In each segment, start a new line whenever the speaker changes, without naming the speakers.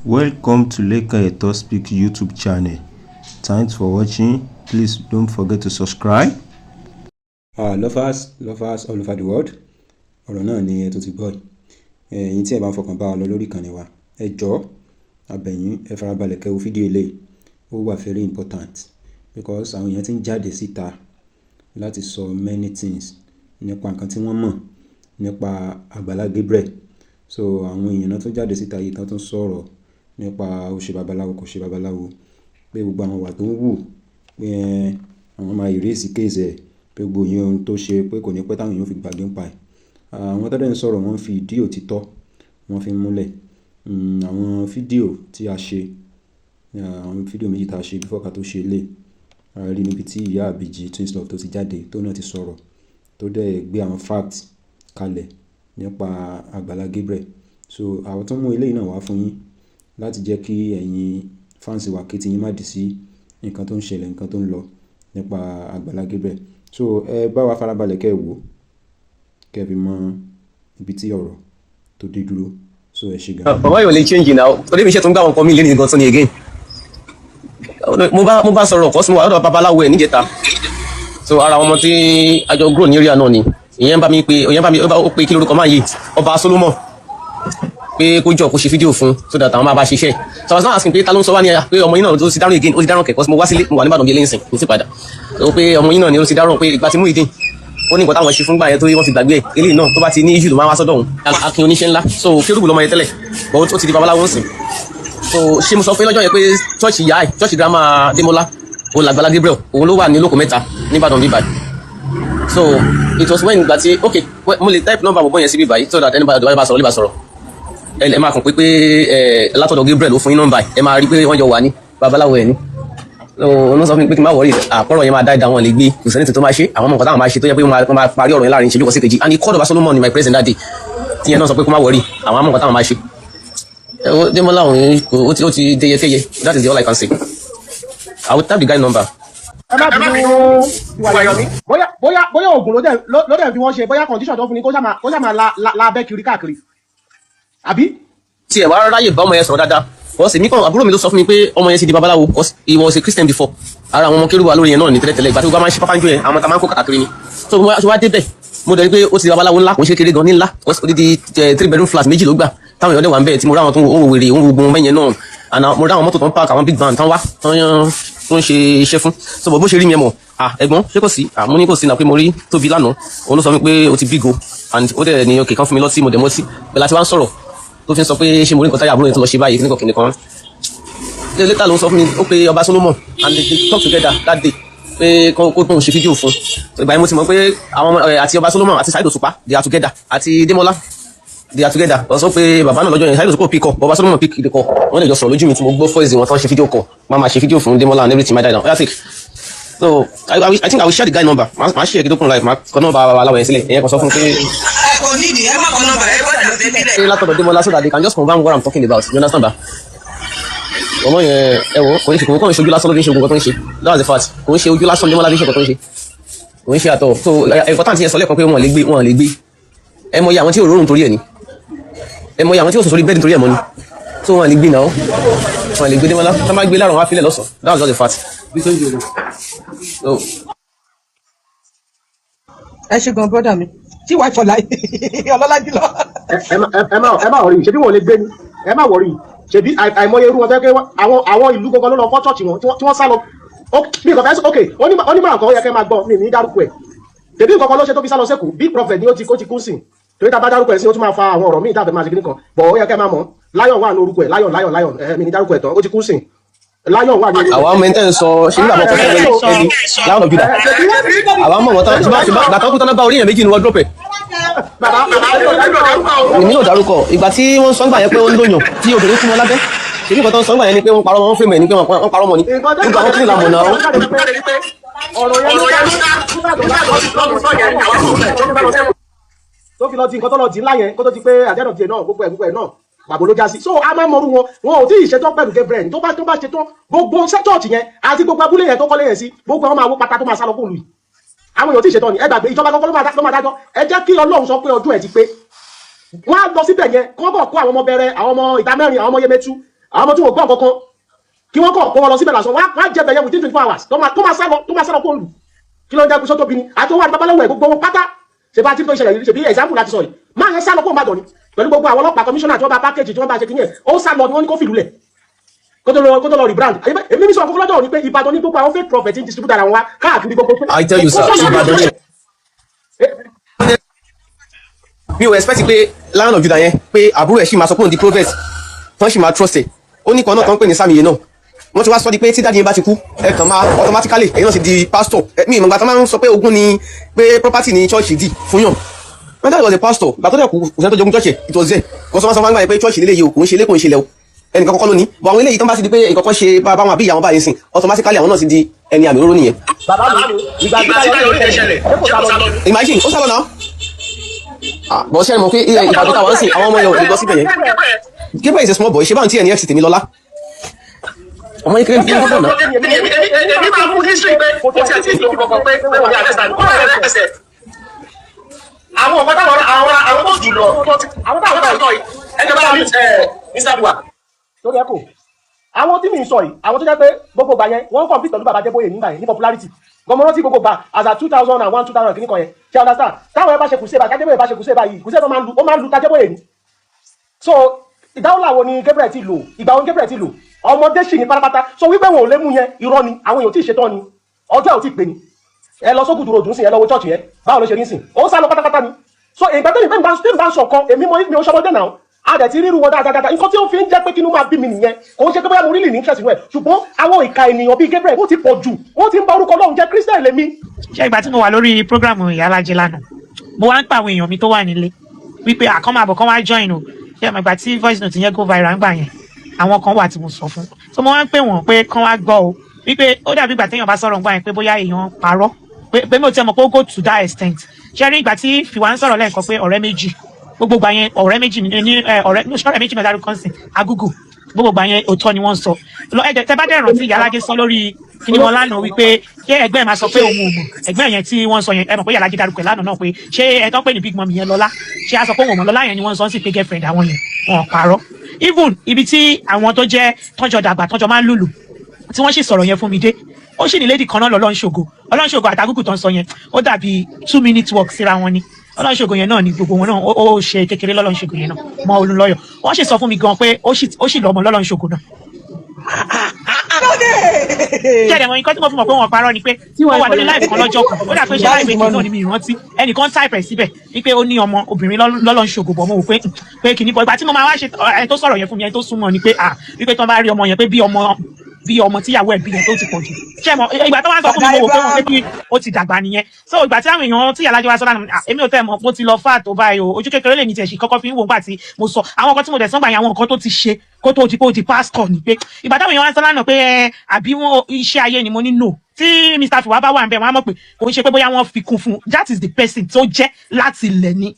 Welcome to Lekan Eto Speak YouTube channel. Thanks for watching. Please don't forget to subscribe.
Lovers, lovers all over the world, ọ̀rọ̀ náà ni ẹ tó ti gbọ́ yìí. Ẹ̀yin tí ẹ bá ń fọkàn bá wa lọ lórí ìkànnì wa, ẹ jọ̀ọ́, a bẹ̀ yín, ẹ farabalẹ̀ kẹ́ wo fídíò eléyìí. Ó wà very important because àwọn èèyàn ti ń jáde síta láti sọ many things nípa nǹkan tí wọ́n mọ̀ nípa Àgbàlá Gabriel. So àwọn èèyàn náà tó jáde síta yìí tán tún sọ̀rọ̀ nípa ó ṣe babaláwo, kò ṣe babaláwo, pé gbogbo àwọn ìwà tó ń wù, pé àwọn máa erase case ẹ̀, pé gbogbo ìyẹn ohun tó ṣe pé kò ní pẹ́ táwọn èèyàn fi gbàgbé ń pa ẹ̀. Àwọn tó dẹ̀ ń sọ̀rọ̀, wọ́n fi ìdí òtítọ́ wọ́n fi ń múlẹ̀. Àwọn fídíò tí a ṣe, àwọn fídíò méjì tí a ṣe before ká tó ṣe eléyìí, a rí níbi tí ìyá ìbejì Twins Love tó ti jáde, tó náà ti sọ̀rọ̀, tó dẹ̀ gbé àwọn facts kalẹ̀ nípa Àgbàlá Gabriel. So àwọn tó mú eléyìí náà wá fún yín láti jẹ́ kí ẹ̀yin fans wa kí tí yín má dì sí nǹkan tó ń ṣẹlẹ̀, nǹkan tó ń lọ nípa Àgbàlá Gabriel. So ẹ bá wa farabalẹ̀ kẹ́ ẹ wò, kẹ́ ẹ fi mọ ibi tí ọ̀rọ̀ tó dé dúró. So ẹ ṣé gan.
Bàbá yóò lè change now, torí mi ṣe tó ń gbà wọn kọ mí lé ní gan tó ní again. Mo bá sọ̀rọ̀ kọ́ sí mo wà lọ́dọ̀ babaláwo ẹ̀ níjẹta. So ara àwọn ọmọ tí a jọ grow ní area náà ni ìyẹn bá mi pé, ìyẹn bá mi ó pé kí lórúkọ máa yìí, Ọba Solomon, pé kó jọ kó ṣe fídíò fún so that àwọn máa bá ṣiṣẹ́. So I was not asking pé ta ló ń sọ wá ní pé ọmọ yìí náà tó ti dárùn again, ó ti dárùn kẹ̀kọ́. Mo wá sílé, mo wà níbàdàn bí eléyìí sìn kò sí padà. So pé ọmọ yìí náà ni ó ti dárùn, pé ìgbà tí Muyideen ó ní nǹkan táwọn ṣe fún gbà yẹn tó wọ́n fi gbàgbé ẹ̀, eléyìí náà tó bá ti ní issue ló máa wá sọ́dọ̀ òun. Akin oníṣẹ́ ńlá, so kérúbù lọmọ yẹn tẹ́lẹ̀, but ó ti di babaláwo ń sìn. So ṣé mo sọ pé lọ́jọ́ yẹn pé church ìyá ẹ̀, church grandma Démọ́lá, òun làgbàlá Gabriel, òun ló wà ní olóko mẹ́ta níbàdàn bíbáyìí. So it was when ìgbà tí, okay, mo lè type number bọ̀bọ̀ yẹn sí bíbáyìí so that anybody bá sọ̀rọ̀ lè bá sọ̀rọ̀. Ẹ máa kàn pé ẹ látọ̀dọ̀ Gabriel ló fún yín nọ́mbà ẹ, máa rí pé wọ́n jọ wà ní babaláwo ẹ̀ ní. So wọ́n sọ fún mi pé kí n má worry, àpọ̀rọ̀ yẹn máa dá ìdá wọn lè gbé, kò sẹ́ni tó máa ṣe àwọn ọmọ nǹkan táwọn máa ṣe tó yẹ pé wọ́n máa parí ọ̀rọ̀ yẹn láàrin ìṣẹ́jú kan sí kejì. And he called Ọba Solomon in my presence that day, tí yẹn náà sọ pé kó má worry, àwọn ọmọ nǹkan táwọn máa ṣe. Ẹ wo Démọ́lá, òun ó ti déyẹkéyẹ. That is the all I can say. I will type the guy number.
Ẹ má bínú, Tiwayọ̀mí. Bóyá oògùn ló dẹ̀ fi wọ́n ṣe, bóyá condition tó fún ni kó ṣáà máa la abẹ́ kiri káàkiri, àbí.
Tí ẹ wá ráyè bá ọmọ yẹn sọ̀rọ̀ dáadáa, because èmi kan, àbúrò mi ló sọ fún mi pé ọmọ yẹn ti di babaláwo, because he was a Christian before. Ara àwọn ọmọ kérúbù lórí yẹn náà ní tẹ́lẹ̀tẹ́lẹ̀, ìgbà tí gbogbo máa ń ṣe pápánjọ yẹn, àwọn ọmọ tá máa ń kó káàkiri ni. So mo wá débẹ̀, mo dẹ̀ rí pé ó ti di babaláwo ńlá, kò ń ṣe kéré gan ní ńlá, because odidi three bedroom flat méjì ló gbà, táwọn èèyàn dẹ̀ wà ń bẹ̀, tí mo rí àwọn tó ń wo wèrè, ń wo gbogbo mẹ́yẹn náà, and mo rí àwọn mọ́tò tó ń park, àwọn big van tán wá tó ń ṣe iṣẹ́ fún. So bó ṣe rí mi, ẹ mọ̀, ah, ẹ̀gbọ́n, ṣé kò sí? Ah, mo ní kò sí náà, pé mo rí Tóbi lánàá, òun ló sọ fún mi pé o ti big o, and ó dẹ̀ ní òkè kan fún mi lọ́tí, mo dẹ̀ mọ́ sí bẹ́ẹ̀ láti wá ń sọ̀rọ̀ tó fi ń sọ pé ṣé mo rí nǹkan táyà àbúrò yẹn tó lọ ṣe báyìí, kíníkan kíníkan. Later ló ń sọ fún mi, ó pe Ọba Solomon and they talk together that day pé kó tóun ṣe fídíò fún. Ìgbà yẹn mo ti mọ̀ pé àwọn àti Ọba Solomon àti Saheed Òṣùpá, they are together, àti Démọ́lá, they are together. Wọ́n sọ pé bàbá náà lọ́jọ́ yẹn, Saheed Òṣùpá pick up, Ọba Solomon pick the call, wọ́n lè jọ sọ̀rọ̀ lójú mi tí mo gbọ́ voice wọn tán ṣe fídíò call, máa ṣe fídíò fún Démọ́lá and everything my die down. Oya take. So I think I will share the guy number. Máa share kí tó kún live, máa kọ nọ́mbà aláwọ̀ yẹn sílẹ̀, ìyẹn kan sọ fún pé
Ẹ kò nídìí, ẹ má kọ nọ́mbà ẹ, bọ́dà bẹ́ẹ̀
pé látọ̀dọ̀ Démọ́lá, so that they can just confirm what I'm talking about. You understand ba? Ọmọ yẹn, ẹ wo, kò ní ṣe, kò kàn ń ṣe ojú lásán ló fi ń ṣe ogun kan tó ń ṣe. That's the fact. Kò ń ṣe ojú lásán Démọ́lá fi ń ṣe nǹkan tó ń ṣe, kò ń ṣe àtọ̀. So ẹ̀kọ́ táǹtì yẹn sọ lẹ́ẹ̀kan pé wọ́n lè gbé, wọ́n lè gbé. Ẹ mọ iye àwọn tí ò rọrùn torí ẹ̀ ni, ẹ mọ iye àwọn tí ò sùn sórí bẹ́ẹ̀dì torí ẹ̀ mọ́ ni. So wọ́n lè gbé náà, wọ́n lè gbé Démọ́lá. Tá má gbé láàrọ̀, wọn á filẹ̀ lọ́sàn. That's just the fact. So
Ẹ ṣe gan, brother mi tí wàá fọlá ọlọ́lá jùlọ.
Ẹ má worry, ṣebí wọn ò lè gbé ni. Ẹ má worry, ṣebí àìmọye irú wọn tó yẹ pé àwọn ìlú gangan ló lọ fọ́ church wọn tí wọ́n sá lọ. Mi kò fẹ́ sọ. Ok, onímọ̀ nǹkan ó yẹ kẹ́ máa gbọ́ mi ní dárúkọ ẹ̀. Tèbí nǹkan kan ló ṣe tó fi sá lọ sẹ́kù. Big prophet ni, ó ti kú sí, torí tá a bá dárúkọ ẹ̀ sí, ó tún máa fa àwọn ọ̀rọ̀ míì tá a fẹ́ máa ṣe kíní kan bọ̀. Ó yẹ kẹ́ máa mọ̀, Lion wà ní orúkọ ẹ̀, Lion, Lion, Lion. Ẹ̀ mi ní dárúkọ ẹ̀ tán, ó ti kú sí. Lion wà ní orúkọ ẹ̀.
Àwa ọmọ ẹni tẹ́ ń sọ ṣe nígbà mọ́kọ́ sẹ́wẹ́ ẹni Lion of Judah, àwa mọ̀ wọ́n tán. Ṣùgbọ́n gbàtàn kú tán bá orí èèyàn méjì ní wardrobe ẹ̀.
Bàbá,
Èmi náà dárúkọ. Ìgbà tí wọ́n sọ ń gbà yẹn pé ó ń lóyún tí obìnrin kú mọ́ lábẹ́, ṣèbí nǹkan tó ń sọ ń gbà yẹn ni pé wọ́n parọ́ mọ́, wọ́n fèmọ̀ ẹ̀ ní pé wọ́n parọ́ mọ́ ni. Gbogbo àwọn kí ni làmọ̀ náà.
Ọ̀rọ̀ yẹn ló dá tó fi lọ di nǹkan tó lọ di ńlá yẹn, kó tó di pé àjẹ́dọ̀ tiẹ̀ náà, gbogbo ẹ̀ náà pàbó ló já sí. So a máa mọrú wọn, wọn ò tí ì ṣetán pẹ̀lú Gabriel. Tó bá ṣetán, gbogbo church yẹn àti gbogbo abúlé yẹn tó kọ́lé yẹn sí, gbogbo wọn máa wó pátá tó máa sá lọ kó lù yìí. Àwọn èèyàn tí ì ṣetán ni. Ẹ gbàgbé, ìjọba kọ́kọ́ ló máa dájọ́. Ẹ jẹ́ kí Ọlọ́run sọ pé ọdún ẹ̀ ti pé, wọ́n á lọ síbẹ̀ yẹn, kọ́ bọ̀ kó àwọn ọmọ bẹ̀rẹ̀, àwọn ọmọ ìta mẹ́rin, àwọn ọmọ Yemẹtu. Àwọn ọmọ tí wọ́n gbọ́ kankan, kí wọ́n kọ̀ kó wọn lọ síbẹ̀ lásán, wọ́n á jẹ bẹ̀yẹ within 24 hours, tó máa sá lọ, tó máa sá lọ kó lù. Kí ló ń jẹ́ kó sọ́tò bí ni àti owó àti babaláwo ẹ̀, gbogbo wọn pátá ṣe bá tí tó ṣẹlẹ̀ yìí, ṣe bí example láti sọ yìí. Máa yẹn sá lọ kó ń bàdàn ni pẹ̀lú gbogbo àwọn ọlọ́pàá, commissioner tí wọ́n bá package, tí wọ́n bá ṣe kíní ẹ̀, ó sá lọ ni wọ́n ní kó fìlú lẹ̀ kó tó lọ rebrand. Èmi ní sọ àkókò lọ́jọ́ òní pé Ìbàdàn ní gbogbo àwọn fake prophet ń distribute ara wọn wá káàkiri gbogbo.
I tell you, sir, Ìbàdàn ni. Mi ò expect pé Lion of Judah yẹn, pé àbúrò ẹ̀ sì máa sọ pé òun di prophet, tán sì máa trust ẹ̀. Ó ní kan náà tán ń pè ní Samiye náà, wọ́n ti wá sọ di pé tí daddy yẹn bá ti kú, ẹ kàn máa automatically ẹ̀yin náà ti di pastor. Mi ìmọ̀gbà tó máa ń sọ pé ogún ni, pé property ni church dì fún yàn. When that was a pastor, gbà tó dẹ̀ kú, kò sẹ́ni tó jogún church ẹ̀. It was there kò sọ máa sọ fún wa pé church lílé yìí o, kò ń ṣe ilé, kò ń ṣe ilẹ̀ o, ẹnìkan kọ́kọ́ lónìí. But àwọn eléyìí tó ń bá ti di pé nǹkan kan ṣe bá bá wọn àbí ìyá wọn báyìí sìn, automatically àwọn náà ti di ẹni àmì òróró nìyẹn.
Bàbá mi, ìgbà tí Táyọ̀ rí ṣẹlẹ̀, ṣé kò sá lọ ni?
Imagine, ó sálọ náà. Ah, but ṣe é mọ̀ pé ilẹ̀ Ìbàdàn táwọn ń sìn, àwọn ọmọ yẹn ò lè lọ síbẹ̀ yẹn. Gabriel is a small boy. Ṣé báwọn tí ẹ̀ ní ex tèmi lọ́lá ọmọ yẹn kéré ní Gabriel náà.
Èmi máa fún history pé kò tí ẹ̀ tí ì lóko kankan pé wọ́n ní arrest kó rẹ̀ ẹsẹ̀. Àwọn ọ̀gá táwọn àwọn tó jù lọ, àwọn táwọn sọ yìí, ẹjọ́ bá mi ẹ̀ Mr. Bua.
Lórí ẹ̀kọ́ àwọn tí mi ń sọ yìí, àwọn tó jẹ́ pé gbogbo gbà yẹn, wọ́n compete pẹ̀lú bàbá Adébóyè nígbà yẹn ní popularity gọmọrán tí gbogbo gbà as at 2001, 2000 kìíní kan yẹn, ṣe understand? Táwọn ẹ bá ṣe kùsẹ́ báyìí, Adébóyè bá ṣe kùsẹ́ báyìí, kùsẹ́ tó máa ń lu, ó máa ń lu tAdébóyè ni. So ìdáwọ́lá wo ni Gabriel ti lò? Ìgbà wo ni Gabriel ti lò? Ọmọdé sì ní pátápátá. So wípé wọn ò lè mú yẹn, irọ́ ni. Àwọn èèyàn tí ì ṣetán ni, ọjọ́ ẹ̀ ò tí ì pè ní. Ẹ lọ sókùtù ròdùn sí, ẹ lọ wo church yẹn, báwo ló ṣe rí sìn? Ó sá lọ pátápátá ni. So ìgbà tẹ́mi bá ń sọ kan, èmi mọ mi ò ṣọmọdé náà, a dẹ̀ ti ríru wọn dáadáa. Nǹkan tí ó fi ń jẹ́ pé kí inú máa bí mi nìyẹn. Kò ń ṣe pé bóyá mo really ní interest nínú ẹ̀, ṣùgbọ́n àwọn ìka ènìyàn bíi Gabriel, ó ti pọ̀ jù, wọ́n ti ń ba orúkọ Ọlọ́run jẹ́. Christian lèmi.
Ṣé ìgbà tí mo wà lórí program Ìyálájẹ lánàá, mo wá ń pa àwọn èèyàn mi tó wà nílé wípé àkọ́ máa bọ̀ kán wá join o. Ṣé ẹ mọ̀ ìgbà tí voice note yẹn go viral ńgbà yẹn, àwọn kan wà tí mo sọ fún, so mo wá ń pè wọ́n pé kán wá gbọ́ o, wípé ó dàbí ìgbà téèyàn bá sọ̀rọ̀ ńgbà yẹn pé bóyá èèyàn parọ́, pé mi ò tiẹ̀ mọ̀ pé ó go to that extent. Ṣé rí ìgbà tí Fìwà ń sọ̀rọ̀ lẹ́ẹ̀kan pé ọ̀rẹ́ méjì gbogbo gbà yẹn, ọ̀rẹ́ méjì ní ọ̀rẹ́ ní ọ̀rẹ́ méjì mẹ́ta kan sìn agúgù gbogbo gbà yẹn, òótọ́ ni wọ́n ń sọ lọ. Ẹ̀jẹ̀ tẹ bá dẹ̀ rántí, Ìyálájé sọ lórí kí ni wọn lánàá wípé ṣé ẹgbẹ́ ẹ̀ máa sọ pé òun ò mọ̀ ẹgbẹ́ yẹn tí wọ́n sọ yẹn. Ẹ mọ̀ pé Ìyálájé dárúkọ ẹ̀ lánàá náà pé ṣé ẹ tán pé ní big mummy yẹn lọ́lá, ṣé a sọ pé òun ò mọ̀ lọ́lá yẹn ni wọ́n sọ sí pé girlfriend àwọn yẹn. Wọn ò parọ́. Even ibi tí àwọn tó jẹ́ tọ́jọ́ dàgbà, tọ́jọ́ máa ń lùlù, tí wọ́n sì sọ̀rọ̀ yẹn fún mi dé, ó sì ní lady kan náà lọ Ọlọ́nṣogo. Ọlọ́nṣogo àtàgùkù tó ń sọ yẹn, ó dàbí 2 minutes walk síra wọn ni. Ọlọ́nṣogo yẹn náà ni gbogbo wọn náà, ó ṣe kékeré lọ́lọ́nṣogo yẹn náà mọ Olúnlọ́yọ̀. Wọ́n sì sọ fún mi gan pé ó sì lọ́mọ lọ́lọ́nṣogo náà. Kí ẹ̀dẹ̀ mọ̀, nǹkan tí mo fi mọ̀ pé wọ́n parọ́ ni pé ó wà lórí live kan lọ́jọ́ kan, ó dà pé ṣe live èkó náà ni, mi ìrántí, ẹnìkan type ẹ̀ síbẹ̀ wípé ó ní ọmọ obìnrin lọ́lọ́nṣogo bọ̀. Mo wò pé kìíní bọ̀. Ìgbà tí mo máa wá ṣe, ẹni tó sọ̀rọ̀ yẹn fún mi, ẹni tó súnmọ́ ni pé ah, wípé tí wọ́n bá rí ọmọ yẹn, pé bí ọmọ tíyàwó ẹ̀ bí yẹn tó ti pọ̀ jù. Ṣé mo ìgbà tó wá ń sọ fún mi, mo wò pé wọ́n pé bí ó ti dàgbà nìyẹn. So ìgbà tí àwọn èèyàn tí Ìyálájé wa sọ lánàá, ah, èmi ò tẹ́ mọ̀ mo ti lọ fà tó báyìí o. Ojú kékeré lèmi tiẹ̀ sì kọ́kọ́ fi ń wò nígbà tí mo sọ àwọn nǹkan tí mo dẹ̀ sọ́gbà yẹn, àwọn nǹkan tó ti ṣe kó tó di pé ó di pastor, ni pé ìgbà táwọn èèyàn wá ń sọ lánàá pé ẹ àbí wọn iṣẹ́ ayé ni, mo ní no. Tí Mr. Fiwa bá wà ń bẹ̀, wọ́n á mọ̀ pé kò ń ṣe pé bóyá wọ́n fi kún fún un. That is the person tó jẹ́ láti ilẹ̀ ni,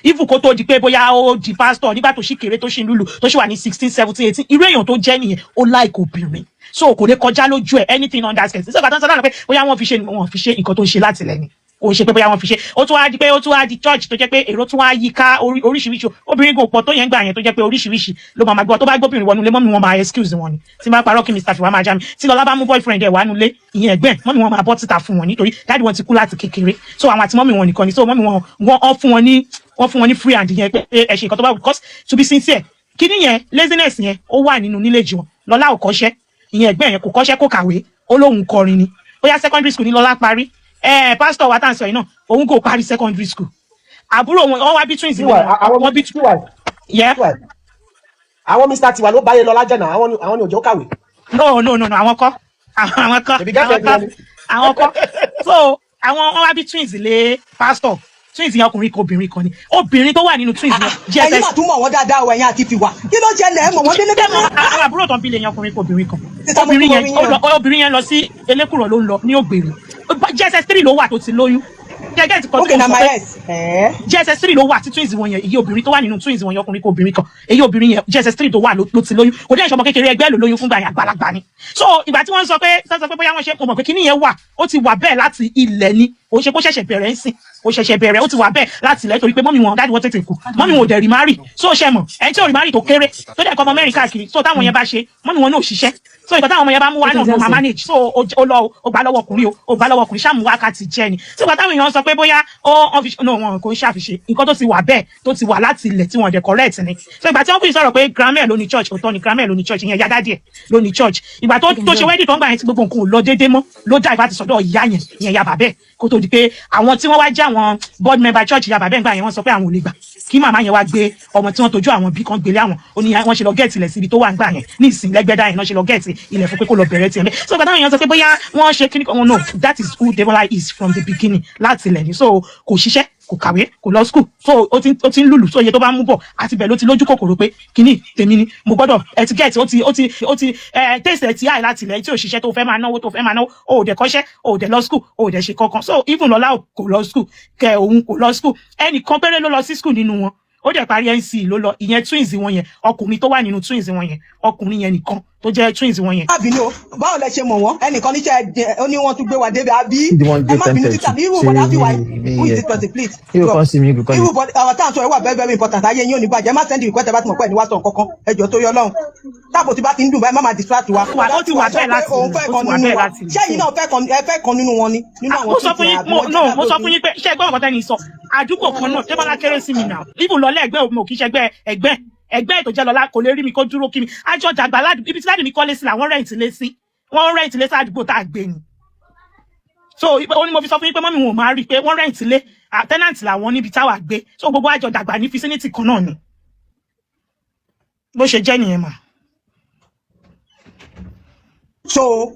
even kó tó di pé bóyá ó di pastor. Nígbà tó ṣì kéré, tó ṣì ń lùlù, tó ṣì wà ní 16, 17, 18, irú èèyàn tó jẹ́ nìyẹn. Ó like obìnrin, so kò lè kọjá lójú ẹ̀ anything under skirt. Nígbà tó ń sọ lánàá pé bóyá wọ́n fi ṣe, wọ́n fi ṣe nǹkan tó ń ṣe láti lẹ́ni, kò ṣe pé bóyá wọ́n fi ṣe. Ó tún wá di pé ó tún wá di church tó jẹ́ pé èrò tún wá yí ká oríṣiríṣi obìnrin kò pọ̀ tó yẹn gbà yẹn, tó jẹ́ pé oríṣiríṣi ló máa gbọ́. Tó bá gbóbìnrin wọnú ilé, mummy wọn máa excuse wọn ni. Tí bá parọ́, kí Mr. Fiwa máa já mi. Tí Lọlá bá mú boyfriend ẹ̀ wá nulẹ̀, ìyẹn ẹ̀gbẹ́ mummy wọn máa bọ́ síta fún wọn, nítorí daddy wọn ti kú láti kékeré. So àwọn àti mummy wọn nìkan ni. So mummy wọn, wọ́n fún wọn ní free hand yẹn pé ẹ ṣe nǹkan tó bá wù. Because to be sincere, kíní yẹn, laziness yẹn, ó wà nínú nílé wọn. Lọlá ò kọ́ṣẹ́, ìyẹn ẹ̀gbẹ́ yẹn kò kọ́ṣẹ́, kò kàwé, ó lóun kọrin ni. Bóyá secondary school ní Lọlá parí. Ẹ pásítọ̀ wa tá à ń sọ yìí náà, òun kò parí secondary school. Àbúrò wọn, wọn wá bí twins.
Àwọn
wọn bí
yeah. Àwọn Mr. Tiwa ló báyé lọ lájẹ náà, àwọn ni òjò kàwé.
No, no, no, no, àwọn kọ́, àwọn kọ́.
Ṣebí
àwọn
girlfriend
kọ́
wọn ni.
Àwọn kọ́. So àwọn wọn wá bí twins lé pásítọ̀. Twins yẹn, ọkùnrin kan, obìnrin kan ni. Obìnrin tó wà nínú twins yẹn,
Ẹ̀yin mà tún mọ̀ wọ́n dáadáa o, ẹ̀yin àti Fìwà. Kí ló ṣẹlẹ̀? Ẹ mọ̀ wọ́n délé délé.
Àwọn àbúrò tó ń bí lè yan, ọkùnrin kan, obìnrin kan.
Sísá mo
Obìnrin
tún
yẹn
mọ yín o.
Obìnrin yẹn lọ sí Elékùrọ̀, ló ń lọ ní Ògbèrè. JSS 3 ló wà tó ti lóyún. Ṣé get nǹkan tí
Okay,
mo
na
sọ
my
pé
ex. Eh?
JSS 3 ló wà tí twins wọn yẹn, èyí obìnrin tó wà nínú twins wọn yẹn, ọkùnrin kò obìnrin kan, èyí obìnrin yẹn, JSS 3 tó wà ló ti lóyún. Kò dé ìṣọmọ kékeré ẹgbẹ́ ló lóyún fúngbà yẹn, àgbàlagbà ni. So ìgbà tí wọ́n sọ pé bóyá wọ́n ṣe, mo mọ̀ pé kíní yẹn wà, ó ti wà bẹ́ẹ̀ láti ilẹ̀ ni. Kò ṣe kó ṣẹ̀ṣẹ̀ bẹ̀rẹ̀ ń sìn, kò ṣẹ̀ṣẹ̀ bẹ̀rẹ̀, ó ti wà bẹ́ẹ̀ láti ilẹ̀, torí pé mummy wọn, daddy wọn tètè kú, mummy wọn ò dẹ̀ remarry. So ṣe mọ̀, ẹni tí ò remarry tó kéré, tó dẹ̀ kọ́ ọmọ mẹ́rin káàkiri, so táwọn yẹn bá ṣe, mummy wọn náà ò ṣiṣẹ́, so ìgbà táwọn ọmọ yẹn bá mú wá náà ló máa manage. So ó lọ, ó gbà lọ́wọ́ ọkùnrin o, ó gbà lọ́wọ́ ọkùnrin ṣáà mú wákàtí jẹ́ ni. So ìgbà táwọn èèyàn sọ pé bóyá ó wọ́n fi, no, wọn kò ń ṣàfiṣe nǹkan tó ti wà bẹ́ẹ̀, tó ti wà láti ilẹ̀, tí wọ́n dẹ̀ correct ni. So ìgbà tí wọ́n fi sọ̀rọ̀ pé grandma ló ní church, òótọ́ ni, grandma ló ní church ìyẹn, ìyá daddy ẹ̀ ló ní church. Ìgbà tó ṣe wedding tó ń gbà yẹn, tí gbogbo nǹkan ò lọ déédéé mọ́, ló dá ìbá ti sọ̀dọ̀ ìyá yẹn, ìyẹn ìyá bàbẹ́, kó tó di pé àwọn tí wọ́n wá jẹ́ àwọn board member church ìyá bàbẹ́ ńgbà yẹn, wọ́n sọ pé àwọn ò lè gbà kí màmá yẹn wá gbé ọmọ tí wọ́n tọ́jú àwọn bí kan gbélé àwọn. Ó ní wọ́n ṣe lọ get ilẹ̀ síbi tó wà ńgbà yẹn ní ìsìn lẹ́gbẹ́dá yẹn náà, ṣe lọ get ilẹ̀ fún pé kó lọ bẹ̀rẹ̀ tiẹ̀ mẹ́. So ìgbà táwọn èèyàn sọ pé bóyá wọ́n ṣe kíní kan, no, that is who Demola is from the beginning, láti ilẹ̀ ni. So kò ṣiṣẹ́, kò kàwé, kò lọ school, so ó ti ń lùlù. So iye tó bá mú bọ̀ àti bẹ̀ ló ti lójú kòkòrò pé kíní tèmi ni mo gbọ́dọ̀ ẹ ti get. Ó ti taste ẹ ti àì láti ilẹ̀ tí ò ṣiṣẹ́, tó fẹ́ máa náwó, tó fẹ́ máa náwó, o ò dẹ̀ kọ́ṣẹ́, o ò dẹ̀ lọ school, o ò dẹ̀ ṣe kankan. So even Lọlá kò lọ school kẹ, òun kò lọ school. Ẹnìkan péré ló lọ sí school nínú wọn, ó dẹ̀ parí NCE ló lọ, ìyẹn twins wọn yẹn, ọkùnrin tó wà nínú twins wọn yẹn, ọkùnrin yẹn nìkan tó jẹ́ twins wọn yẹn.
Má bínú o, báwo lẹ ṣe mọ̀ wọ́n? Ẹnìkan níṣẹ́ ó ní wọ́n tún gbé wa débi àbí?
The one
Ẹ
dey
má bínú
tempted
títà
to
irú
say
bọ̀dá fi wá.
me
Who is
here.
this person, please?
You
Drop.
come see me, you come.
Irú bọ̀dá àwọn táwọn sọ ẹ wà very very important. Ayé yín ò ní bàjẹ́. Ẹ má send request ẹ bá ti mọ̀ pé ẹ̀ ní wá sọ nǹkan kan. Ẹ jọ̀ọ́, torí Ọlọ́run, táàbò tí bá ti ń dùn báyìí, má máa distract wa.
Ó ti wà bẹ́ẹ̀ láti
Òun fẹ́
ó
kan
ti wà
nínú
bẹ́ẹ̀
wa.
láti
Ṣé ẹ̀yin náà fẹ́ kan, ẹ fẹ́ kan nínú wọn ni, nínú àwọn
Mo sọ
tó
fún
ti
yín
àbí
mo
wọ́n
no
jẹ́
mo sọ
àbí
fún yín pé ṣé ẹgbẹ́ ọ̀kan tẹ́ni sọ, àdúgbò kan náà, Débọ́lá kéré sí mi náà. Even lọ́lá ẹgbẹ́ òun ò kì í ṣẹgbẹ́ ẹgbẹ́ ẹgbẹ́ ètò jẹ́. Lọ́lá kò lè rí mi kó dúró kí mi. Àjọ dàgbà ládùúgbò, ibi tí daddy mi kọ́lé sí làwọn rent lé sí, wọ́n rent lé sí àdúgbò tá a gbé ni. So ó ní mo fi sọ fún yín pé mummy wọn ò máa rí i pé wọ́n rent lé, tenant làwọn níbi táwa gbé. So gbogbo àjọ dàgbà ní vicinity kan náà ni. Bó ṣe jẹ́ nìyẹn mà.
So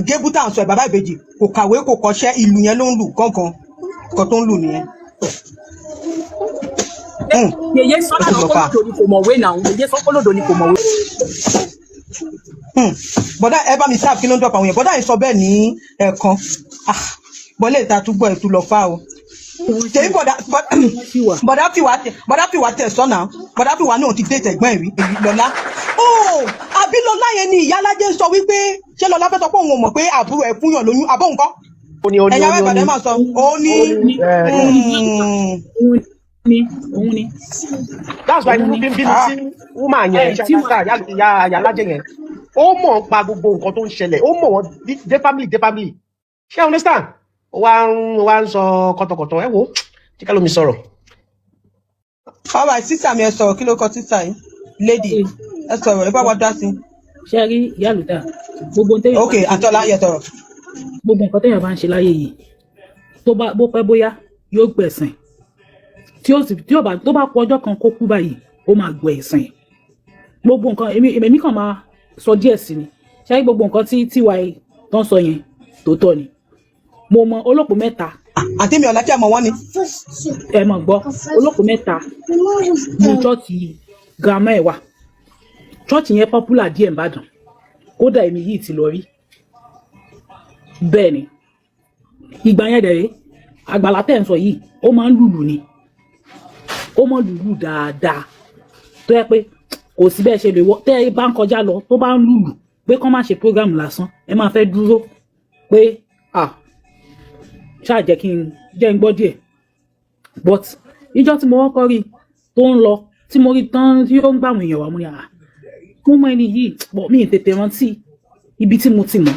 Gébú tá à ń sọ ẹ, bàbá ìbejì, kò kàwé, kò kọ́ṣẹ́, ìlú yẹn ló ń lù gángan, nǹkan tó ń lù nìyẹn.
Yèyé sọ
Ó ti
lánàá
lọ fà.
kólódò ni kò mọ̀wé náà. Yèyé sọ kólódò ni kò mọ̀wé.
Bọ́dá ẹ bá mi sáà, kí ló ń dọ̀pọ̀ àwọn yẹn? Bọ́dá yẹn sọ bẹ́ẹ̀ ní ẹ̀ẹ̀kan. Ah, bọ́lá ìta tún gbọ́ ètò lọ fà o. Tèmi bọ́dá bọ́dá fìwà tẹ, bọ́dá fìwà tẹ̀ sọ́nà, bọ́dá fìwà náà ti dé tẹ̀gbọ́n ẹ̀rí èyí lọ́lá. Oh, àbí lọ́lá yẹn ni ìyálájẹ́ ń sọ wípé ṣé lọ́lá fẹ́ sọ pé òun ò mọ̀ pé àbúrò ẹ̀ fúnyàn lóyún àbọ̀ nǹkan?
Ó ní ó ní
Ẹ̀yin
ó
ará
ní ó
Ìbàdàn
ní
máa sọ ó ní.
Òun ni, òun ni.
That's why
Òun
nínú
ni.
bí ń bínú
Ah.
sí woman yẹn.
Ẹ
ṣe
tí
àkàtà ìyá ìyálájẹ yẹn, ó mọ̀ ń pa gbogbo nǹkan tó ń ṣẹlẹ̀, ó mọ̀ wọ́n dé family, dé family. Ṣé you understand? Ó wá ń sọ kọ̀tọ̀kọ̀tọ̀. Ẹ wo, jíkà lómi sọ̀rọ̀.
All right, sísà mi, ẹ sọ̀rọ̀. Kí ló kọ sísà yìí? Lady, ẹ sọ̀rọ̀, ẹ bá wa dá sí.
Ṣe rí ìyá àlùdá, gbogbo ohun téèyàn
Ok, àtọ́lá yẹ sọ̀rọ̀.
Gbogbo nǹkan téèyàn bá ń ṣe láyé yìí, tó bá bó pẹ́ bóyá yóò gbẹ̀sìn, tí ó sì tí ó bá tó bá kú ọjọ́ kan kó kú báyìí, ó máa gbẹ̀sìn gbogbo nǹkan. Èmi kàn máa sọ díẹ̀ sí ni. Ṣe rí gbogbo nǹkan tí ty tó ń sọ yẹn, tòótọ́ ni. Mo mọ olóòpó mẹ́ta.
Àǹtí mi ọ̀la tí a mọ̀ wọ́n ni.
Ẹ mọ̀ gbọ́, olóòpó mẹ́ta ní church grandma ẹ̀ wà. Church yẹn popular díẹ̀ nìbàdàn, kódà èmi yìí ti lọ rí. Bẹ́ẹ̀ ni, ìgbà yẹn dẹ̀ rèé, àgbàlá tẹ̀ ń sọ yìí, ó máa ń lùlù ni, ó máa ń lùlù dáadáa, tó yẹ pé kò sí bẹ́ẹ̀ ṣe lè wọ́ tẹ́ ẹ bá ń kọjá lọ tó bá ń lùlù pé kán má ṣe program lásán, ẹ máa fẹ́ dúró pé ah, ṣáà jẹ́ kí n jẹ́ n gbọ́ díẹ̀. But ìjọ́ tí mo kọ́kọ́ rí tó ń lọ, tí mo rí tán tí ó ń gbà àwọn èèyàn wá, mo ní, "Ah, mo mọ ẹni yìí." But mi ì tètè rántí ibi tí mo ti mọ̀,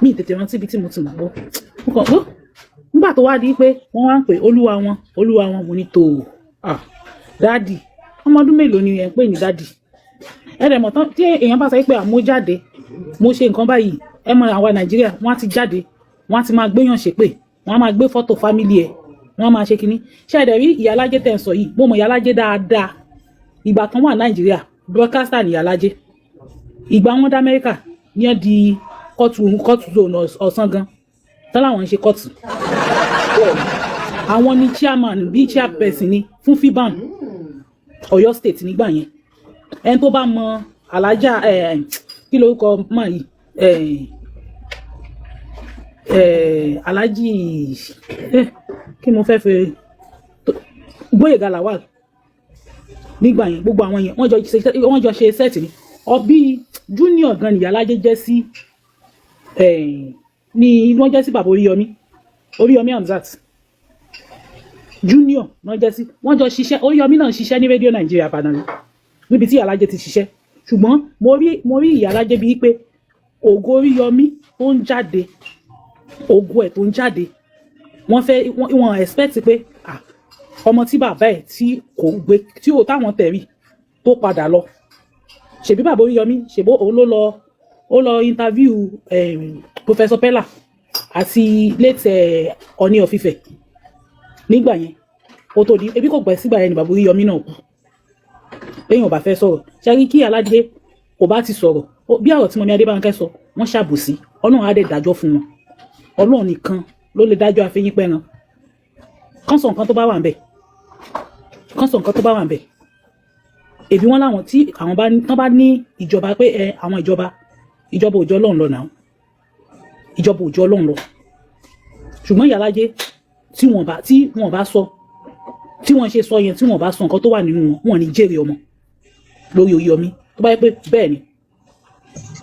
mi ì tètè rántí ibi tí mo ti mọ̀. Bọ́ mo kàn ó nígbà tó wá di pé wọ́n wá ń pè olúwa wọn, olúwa wọn, mo ní tó, ah, daddy, ọmọ ọdún mélòó ni ẹ̀ ń pè ní daddy? Ẹ dẹ̀ mọ̀ tán tí èèyàn bá sọ pé àmó jáde, mo ṣe nǹkan báyìí, ẹ mọ àwa Nàìjíríà, wọ́n á ti jáde, wọ́n á ti máa gbéyàn ṣépè, wọ́n á máa gbé fọ́tò family ẹ̀, wọ́n á máa ṣe kínní. Ṣé ẹ dẹ̀ rí ìyálájẹ́ tẹ̀ ń sọ yìí? Mo mọ̀ ìyálájẹ́ dáadáa. Ìgbà kan wà Nàìjíríà, broadcaster ní ìyálájẹ́. Ìgbà wọn dá Amẹ́ríkà ní ẹ̀ di kóòtù, kóòtù zone ọ̀sán gan tán láwọn ń ṣe kóòtù. Àwọn ni chairman bí chairperson ni fún FIBAN Ọ̀yọ́ State nígbà yẹn. Ẹni tó bá mọ alájà, kí lorúkọ máa yìí? Alhaji, kí mo fẹ́ fi Gbóyèga Lawal nígbà yẹn, gbogbo àwọn yẹn, wọ́n jọ ṣe set ni. Ọbí junior gan ni Ìyálájé jẹ́ sí, ni wọ́n jẹ́ sí bàbá Oríyọmí, Oríyọmí Hamzat junior wọ́n jẹ́ sí. Wọ́n jọ ṣiṣẹ́. Oríyọmí náà ṣiṣẹ́ ní Rédíò Nàìjíríà padà ní níbi tí Ìyálájé ti ṣiṣẹ́. Ṣùgbọ́n mo rí Ìyálájé bíi pé ògo Oríyọmí tó ń jáde, ògo ẹ̀ tó ń jáde, wọ́n fẹ́ wọ́n expect pé, ah, ọmọ tí bàbá ẹ̀ tí kò gbé, tí ò táwọn tẹ̀rí tó padà lọ. Ṣèbí bàbá Oríyọmí, ṣèbó òun ló lọ, ó lọ interview Professor Pella àti late Ọọ̀ni of Ifẹ̀ nígbà yẹn, kó tó di ebi kò gbẹ sígbà yẹn ni bàbá Oríyọmí náà kú. Lẹ́yìn ọba fẹ́ sọ̀rọ̀ ṣẹ́rí kí aládé kò bá ti sọ̀rọ̀ bí ọ̀rọ̀ tí mummy Adébánkẹ́ sọ, wọ́n ṣàbòsí. Ọlọ́run á dẹ̀ dájọ́ fún wọn. Ọlọ́run nìkan ló lè dájọ́. Àfẹ́yín pẹ́ran kán sọ nǹkan tó bá wà ń bẹ̀, kán sọ nǹkan tó bá wà ń bẹ̀. Èbí wọn láwọn tí àwọn bá tán bá ní ìjọba pé ẹ àwọn ìjọba òjò Ọlọ́run lọ náà, ìjọba òjò Ọlọ́run lọ. Ṣùgbọ́n Ìyálájé, tí wọ́n bá sọ, tí wọ́n ṣe sọ yẹn, tí wọ́n bá sọ nǹkan tó wà nínú wọn, wọn ní jèrè ọmọ lórí Oríyọmí. Tó bá yẹ pé bẹ́ẹ̀ ni.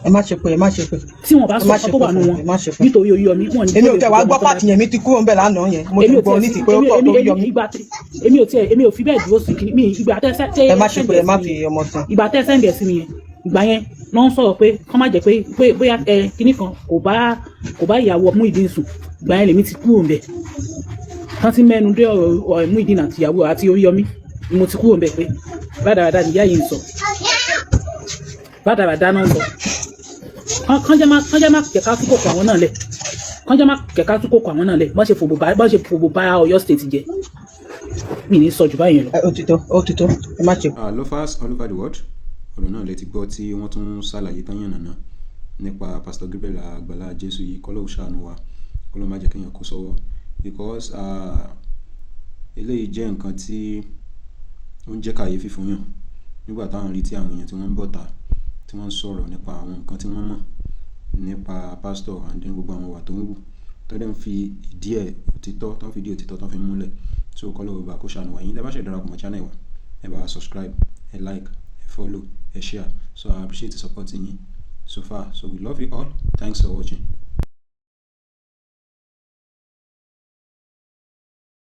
Ẹ má ṣe pé, ẹ má ṣe pé.
Tí wọ́n bá
Ẹ
sọ
má
nǹkan
ṣe
tó
pé
wà nínú
fún
wọn
ẹ má ṣe pé.
nítorí Oríyọmí, wọn ní
Èmi ò
jèrè
tẹ wàá
ọmọ
gbọ́
tó bá
pàtì yẹn, mi ti kúrò ńbẹ̀ lánàá yẹn, mo ti
Èmi ò
gbọ́
tiẹ̀
ní
sí
ti pé ó
èmi
tọ̀
èmi
tó
èmi
yọ mí.
Ìgbà tí èmi ò tiẹ̀, èmi ò fi bẹ́ẹ̀ dúró sí kí mi ìgbà tẹ́ tẹ́
Ẹ má ṣe pé, ẹ má
send ẹ̀ sí
fi
mi.
ọmọ tán.
Ìgbà tẹ́ send ẹ̀ sí mi yẹn, ìgbà yẹn ló ń sọ̀rọ̀ pé kọ́ má jẹ́ pé bóyá ẹ kinní kan kò bá ìyàwó Muyideen sùn. Ìgbà yẹn lèmi ti kúrò ńbẹ̀. Tán ti mẹ́nu dé ọ̀rọ̀ Muyideen àti ìyàwó àti Oríyọmí ni mo ti kúrò ńbẹ̀, pé rádaràda nìyá yìí ń sọ, rádaràda náà ń sọ. Kán jẹ́ má kẹ̀ká tún kòkò àwọn náà lẹ̀, kán jẹ́ má kẹ̀ká tún kòkò àwọn náà lẹ̀. Bọ́n ṣe fòbò bá Ọ̀yọ́ State jẹ́, mi ní sọ jù báyìí lọ.
Ẹ, ó ti tó, ó ti tó, ẹ má ṣe.
Lovers all over the world, ọ̀rọ̀ náà lẹ ti gbọ́ tí wọ́n tún ń ṣàlàyé tán yànnàná nípa Pastor Gabriel Àgbàlá Jésù yìí. Kọ́lọ́ ṣàánú wa, kọ́lọ́ má jẹ́ kéèyàn kó sọ́wọ́, because eléyìí jẹ́ nǹkan tí ó ń jẹ́ kàyéfì fún yàn nígbà táwọn rí tí àwọn èèyàn tí wọ́n ń bọ̀ ta, tí wọ́n ń sọ̀rọ̀ nípa àwọn nǹkan tí wọ́n mọ̀ nípa pastor and then gbogbo àwọn ìwà tó ń wù, tó dẹ̀ ń fi ìdí ẹ̀ òtítọ́, tó ń fi ìdí òtítọ́ tó ń fi múlẹ̀. So kọ́lọ́ bàbá kó ṣàánú wa. Yín tẹ́ bá ṣe darapọ̀ mọ́ channel wa, ẹ bá wa subscribe, ẹ like, ẹ follow, ẹ share. So I appreciate the support yín so far. So we love you all. Thanks for watching.